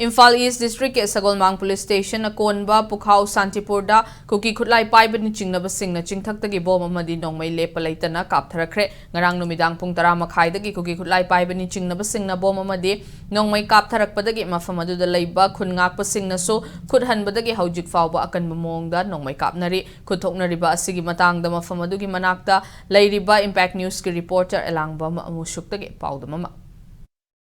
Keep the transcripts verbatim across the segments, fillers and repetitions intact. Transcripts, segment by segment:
ꯏꯝꯐꯥꯜ ꯏꯁ ꯗꯤꯁꯇ꯭ꯔꯤꯛꯀꯤ ꯁꯒꯣꯜꯃꯥꯡ ꯄꯨꯂꯤꯁ ꯁ꯭ꯇꯦꯁꯟꯅ ꯀꯣꯟꯕ ꯄꯨꯈꯥꯎ ꯁꯥꯟꯇꯤꯄꯨꯔꯗ ꯀꯨꯀꯤ ꯈꯨꯠꯂꯥꯏ ꯄꯥꯏꯕꯅ ꯆꯤꯡꯅꯕꯁꯤꯡꯅ ꯆꯤꯡꯊꯛꯇꯒꯤ ꯕꯣꯝ ꯑꯃꯗꯤ ꯅꯣꯡꯃꯩ ꯂꯦꯞꯄ ꯂꯩꯇꯅ ꯀꯥꯞꯊꯔꯛꯈ꯭ꯔꯦ꯫ ꯉꯔꯥꯡ ꯅꯨꯃꯤꯗꯥꯡ ꯄꯨꯡ ꯇꯔꯥ ꯃꯈꯥꯏꯗꯒꯤ ꯀꯨꯀꯤ ꯈꯨꯠꯂꯥꯏ ꯄꯥꯏꯕꯅꯤ ꯆꯤꯡꯅꯕꯁꯤꯡꯅ ꯕꯣꯝ ꯑꯃꯗꯤ ꯅꯣꯡꯃꯩ ꯀꯥꯞꯊꯔꯛꯄꯗꯒꯤ ꯃꯐꯝ ꯑꯗꯨꯗ ꯂꯩꯕ ꯈꯨꯟ ꯉꯥꯛꯄꯁꯤꯡꯅꯁꯨ ꯈꯨꯠ ꯍꯟꯕꯗꯒꯤ ꯍꯧꯖꯤꯛ ꯐꯥꯎꯕ ꯑꯀꯟꯕ ꯃꯑꯣꯡꯗ ꯅꯣꯡꯃꯩ ꯀꯥꯞꯅꯔꯤ꯫ ꯈꯨꯠ ꯊꯣꯛꯅꯔꯤꯕ ꯑꯁꯤꯒꯤ ꯃꯇꯥꯡꯗ ꯃꯐꯝ ꯑꯗꯨꯒꯤ ꯃꯅꯥꯛꯇ ꯂꯩꯔꯤꯕ ꯏꯝꯄꯦꯛ ꯅ꯭ꯌꯨꯁꯀꯤ ꯔꯤꯄꯣꯔꯇꯔ ꯑꯦꯂꯥꯡꯕꯝ ꯑꯃꯨꯁꯨꯛꯇꯒꯤ ꯄꯥꯎꯗꯝ ꯑꯃ꯫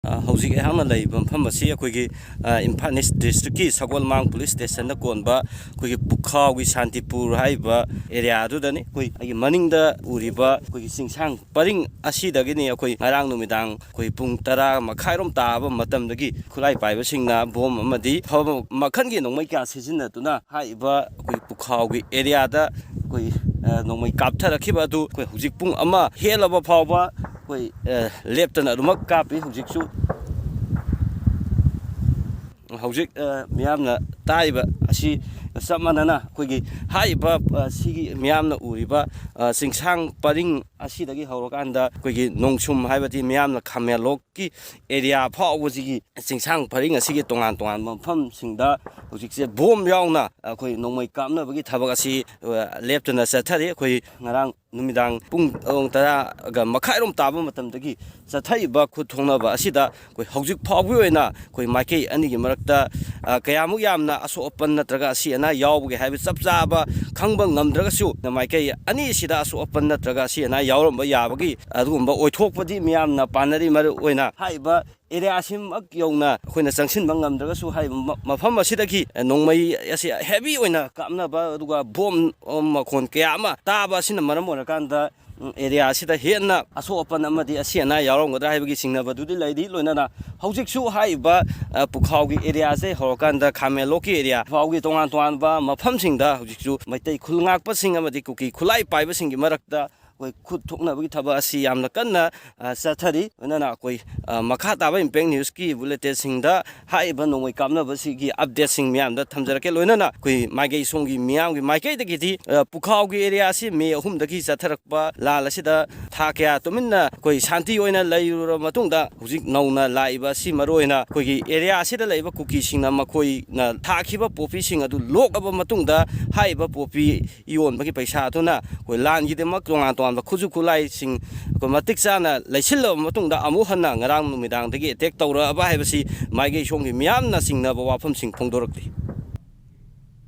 ꯑ, ꯍꯧꯖꯤꯛ ꯑꯩꯍꯥꯛꯅ ꯂꯩꯔꯤꯕ ꯃꯐꯝ ꯑꯁꯤ ꯑꯩꯈꯣꯏꯒꯤ, ꯑ, ꯏꯝꯐꯥꯜ ꯏꯁ ꯗꯤꯁꯇ꯭ꯔꯤꯛꯀꯤ ꯁꯒꯣꯜꯃꯥꯡ ꯄꯨꯂꯤꯁ ꯁ꯭ꯇꯦꯁꯟꯗ ꯀꯣꯟꯕ ꯑꯩꯈꯣꯏꯒꯤ ꯄꯨꯈꯥꯎꯒꯤ ꯁꯥꯟꯇꯤꯄꯨꯔ ꯍꯥꯏꯔꯤꯕ ꯑꯦꯔꯤꯌꯥ ꯑꯗꯨꯗꯅꯤ꯫ ꯑꯩꯈꯣꯏ ꯑꯩꯒꯤ ꯃꯅꯤꯡꯗ ꯎꯔꯤꯕ ꯑꯩꯈꯣꯏꯒꯤ ꯆꯤꯡꯁꯥꯡ ꯄꯔꯤꯡ ꯑꯁꯤꯗꯒꯤꯅꯤ꯫ ꯑꯩꯈꯣꯏ ꯉꯔꯥꯡ ꯅꯨꯃꯤꯗꯥꯡ ꯑꯩꯈꯣꯏ ꯄꯨꯡ ꯇꯔꯥ ꯃꯈꯥꯏꯔꯣꯝ ꯇꯥꯕ ꯃꯇꯝꯗꯒꯤ ꯈꯨꯠꯂꯥꯏ ꯄꯥꯏꯕꯁꯤꯡꯅ ꯕꯣꯝ ꯑꯃꯗꯤ ꯑꯐꯕ ꯃꯈꯜꯒꯤ ꯅꯣꯡꯃꯩ ꯀꯌꯥ ꯁꯤꯖꯤꯟꯅꯗꯨꯅ ꯍꯥꯏꯔꯤꯕ ꯑꯩꯈꯣꯏ ꯄꯨꯈꯥꯎꯒꯤ ꯑꯦꯔꯤꯌꯥꯗ ꯑꯩꯈꯣꯏ, ꯑ, ꯅꯣꯡꯃꯩ ꯀꯥꯞꯊꯔꯛꯈꯤꯕ ꯑꯗꯨ ꯑꯩꯈꯣꯏ ꯍꯧꯖꯤꯛ ꯄꯨꯡ ꯑꯃ ꯍꯦꯜꯂꯕ ꯐꯥꯎꯕ ꯑꯩꯈꯣꯏ, ꯑ, ꯂꯦꯞꯇꯅ ꯑꯗꯨꯃꯛ ꯀꯥꯞꯄꯤ꯫ ꯍꯧꯖꯤꯛꯁꯨ ꯍꯧꯖꯤꯛ, ꯑ, ꯃꯤꯌꯥꯝꯅ ꯇꯥꯔꯤꯕ ꯑꯁꯤ ꯆꯞ ꯃꯥꯟꯅꯅ ꯑꯩꯈꯣꯏꯒꯤ ꯍꯥꯏꯔꯤꯕ, ꯑ, ꯁꯤꯒꯤ ꯃꯤꯌꯥꯝꯅ ꯎꯔꯤꯕ, ꯑ, ꯆꯤꯡꯁꯥꯡ ꯄꯔꯤꯡ ꯑꯁꯤꯗꯒꯤ ꯍꯧꯔꯀꯥꯟꯗ ꯑꯩꯈꯣꯏꯒꯤ ꯅꯣꯡꯁꯨꯝ ꯍꯥꯏꯕꯗꯤ ꯃꯤꯌꯥꯝꯅ ꯈꯥꯃꯦꯟꯂꯣꯛꯀꯤ ꯑꯦꯔꯤꯌꯥ ꯐꯥꯎꯕꯁꯤꯒꯤ ꯆꯤꯡꯁꯥꯡ ꯄꯔꯤꯡ ꯑꯁꯤꯒꯤ ꯇꯣꯉꯥꯟ ꯇꯣꯉꯥꯟꯕ ꯃꯐꯝꯁꯤꯡꯗ ꯍꯧꯖꯤꯛꯁꯦ ꯕꯣꯝ ꯌꯥꯎꯅ ꯑꯩꯈꯣꯏ ꯅꯣꯡꯃꯩ ꯀꯥꯞꯅꯕꯒꯤ ꯊꯕꯛ ꯑꯁꯤ, ꯑ, ꯂꯦꯞꯇꯅ ꯆꯠꯊꯔꯤ꯫ ꯑꯩꯈꯣꯏ ꯉꯔꯥꯡ ꯅꯨꯃꯤꯗꯥꯡ ꯄꯨꯡ ꯇꯔꯥꯒ ꯃꯈꯥꯏꯔꯣꯝ ꯇꯥꯕ ꯃꯇꯝꯗꯒꯤ ꯆꯠꯊꯔꯤꯕ ꯈꯨꯠ ꯊꯣꯛꯅꯕ ꯑꯁꯤꯗ ꯑꯩꯈꯣꯏ ꯍꯧꯖꯤꯛ ꯐꯥꯎꯕꯒꯤ ꯑꯣꯏꯅ ꯑꯩꯈꯣꯏ ꯃꯥꯏꯀꯩ ꯑꯅꯤꯒꯤ ꯃꯔꯛꯇ, ꯑ, ꯀꯌꯥꯃꯨꯛ ꯌꯥꯝꯅ ꯑꯁꯣꯛ ꯑꯄꯟ ꯅꯠꯇ꯭ꯔꯒ ꯑꯁꯤ ꯑꯅꯥ ꯌꯥꯎꯕꯒꯦ ꯍꯥꯏꯕ ꯆꯞ ꯆꯥꯕ ꯈꯪꯕ ꯉꯝꯗ꯭ꯔꯒꯁꯨ, ꯃꯥꯏꯀꯩ ꯑꯅꯤꯁꯤꯗ ꯑꯁꯣꯛ ꯑꯄꯟ ꯅꯠꯇ꯭ꯔꯒ ꯑꯁꯤ ꯑꯅꯥ ꯌꯥꯎꯔꯝꯕ ꯌꯥꯕꯒꯤ ꯑꯗꯨꯒꯨꯝꯕ ꯑꯣꯏꯊꯣꯛꯄꯗꯤ ꯃꯤꯌꯥꯝꯅ ꯄꯥꯅꯔꯤ꯫ ꯃꯔꯨ ꯑꯣꯏꯅ ꯍꯥꯏꯔꯤꯕ ꯑꯦꯔꯤꯌꯥꯁꯤꯃꯛ ꯌꯧꯅ ꯑꯩꯈꯣꯏꯅ ꯆꯪꯁꯤꯟꯕ ꯉꯝꯗ꯭ꯔꯒꯁꯨ, ꯍꯥꯏꯔꯤꯕ ꯃ-, ꯃꯐꯝ ꯑꯁꯤꯗꯒꯤ ꯅꯣꯡꯃꯩ ꯑꯁꯤ ꯍꯦꯚꯤ ꯑꯣꯏꯅ ꯀꯥꯞꯅꯕ, ꯑꯗꯨꯒ ꯕꯣꯝ, ꯑ, ꯃꯈꯣꯟ ꯀꯌꯥ ꯑꯃ ꯇꯥꯕ ꯑꯁꯤꯅ ꯃꯔꯝ ꯑꯣꯏꯔꯀꯥꯟꯗ, ꯎꯝ, ꯑꯦꯔꯤꯌꯥ ꯑꯁꯤꯗ ꯍꯦꯟꯅ ꯑꯁꯣꯛ ꯑꯄꯟ ꯑꯃꯗꯤ ꯑꯁꯤ ꯑꯅꯥ ꯌꯥꯎꯔꯝꯒꯗ꯭ꯔꯥ ꯍꯥꯏꯕꯒꯤ ꯆꯤꯡꯅꯕꯗꯨꯗꯤ ꯂꯩꯔꯤ꯫ ꯂꯣꯏꯅꯅ ꯍꯧꯖꯤꯛꯁꯨ ꯍꯥꯏꯔꯤꯕ, ꯑ, ꯄꯨꯈꯥꯎꯒꯤ ꯑꯦꯔꯤꯌꯥꯁꯦ ꯍꯧꯔꯀꯥꯟꯗ ꯈꯥꯃꯦꯟꯂꯣꯛꯀꯤ ꯑꯦꯔꯤꯌꯥ ꯐꯥꯎꯒꯤ ꯇꯣꯉꯥꯟ ꯇꯣꯉꯥꯟꯕ ꯃꯐꯝꯁꯤꯡꯗ ꯍꯧꯖꯤꯛꯁꯨ ꯃꯩꯇꯩ ꯈꯨꯜ ꯉꯥꯛꯄꯁꯤꯡ ꯑꯃꯗꯤ ꯀꯨꯀꯤ ꯈꯨꯠꯂꯥꯏ ꯄꯥꯏꯕꯁꯤꯡꯒꯤ ꯃꯔꯛꯇ ꯑꯩꯈꯣꯏ ꯈꯨꯠ ꯊꯣꯛꯅꯕꯒꯤ ꯊꯕꯛ ꯑꯁꯤ ꯌꯥꯝꯅ ꯀꯟꯅ, ꯑ, ꯆꯠꯊꯔꯤ꯫ ꯂꯣꯏꯅꯅ ꯑꯩꯈꯣꯏ, ꯑ, ꯃꯈꯥ ꯇꯥꯕ ꯏꯝꯄꯦꯛ ꯅ꯭ꯌꯨꯁꯀꯤ ꯕꯨꯂꯦꯇꯤꯟꯁꯤꯡꯗ ꯍꯥꯏꯔꯤꯕ ꯅꯣꯡꯃꯩ ꯀꯥꯞꯅꯕꯁꯤꯒꯤ ꯑꯞꯗꯦꯠꯁꯤꯡ ꯃꯌꯥꯝꯗ ꯊꯝꯖꯔꯛꯀꯦ꯫ ꯂꯣꯏꯅꯅ ꯑꯩꯈꯣꯏ ꯃꯥꯏꯀꯩ ꯁꯣꯝꯒꯤ ꯃꯤꯌꯥꯝꯒꯤ ꯃꯥꯏꯀꯩꯗꯒꯤꯗꯤ, ꯑ, ꯄꯨꯈꯥꯎꯒꯤ ꯑꯦꯔꯤꯌꯥ ꯑꯁꯤ ꯃꯦ ꯑꯍꯨꯝꯗꯒꯤ ꯆꯠꯊꯔꯛꯄ ꯂꯥꯟ ꯑꯁꯤꯗ ꯊꯥ ꯀꯌꯥ ꯇꯨꯃꯤꯟꯅ ꯑꯩꯈꯣꯏ ꯁꯥꯟꯇꯤ ꯑꯣꯏꯅ ꯂꯩꯔꯨꯔꯕ ꯃꯇꯨꯡꯗ, ꯍꯧꯖꯤꯛ ꯅꯧꯅ ꯂꯥꯛꯏꯕ ꯑꯁꯤ ꯃꯔꯨꯑꯣꯏꯅ ꯑꯩꯈꯣꯏꯒꯤ ꯑꯦꯔꯤꯌꯥ ꯑꯁꯤꯗ ꯂꯩꯕ ꯀꯨꯀꯤꯁꯤꯡꯅ ꯃꯈꯣꯏꯅ ꯊꯥꯈꯤꯕ ꯄꯣꯄꯤꯁꯤꯡ ꯑꯗꯨ ꯂꯣꯛꯂꯕ ꯃꯇꯨꯡꯗ, ꯍꯥꯏꯔꯤꯕ ꯄꯣꯄꯤ ꯌꯣꯟꯕꯒꯤ ꯄꯩꯁꯥ ꯑꯗꯨꯅ ꯑꯩꯈꯣꯏ ꯂꯥꯟꯒꯤꯗꯃꯛ ꯇꯣꯉꯥꯟ ꯇꯣꯉꯥꯟꯕ ꯈꯨꯠꯁꯨ ꯈꯨꯠꯂꯥꯏꯁꯤꯡ ꯑꯩꯈꯣꯏ ꯃꯇꯤꯛ ꯆꯥꯅ ꯂꯩꯁꯤꯜꯂꯕ ꯃꯇꯨꯡꯗ, ꯑꯃꯨꯛ ꯍꯟꯅ ꯉꯔꯥꯡ ꯅꯨꯃꯤꯗꯥꯡꯗꯒꯤ ꯑꯦꯇꯦꯛ ꯇꯧꯔꯛꯑꯕ ꯍꯥꯏꯕꯁꯤ ꯃꯥꯏꯀꯩ ꯁꯣꯝꯒꯤ ꯃꯤꯌꯥꯝꯅ ꯆꯤꯡꯅꯕ ꯋꯥꯐꯝꯁꯤꯡ ꯐꯣꯡꯗꯣꯔꯛꯂꯤ꯫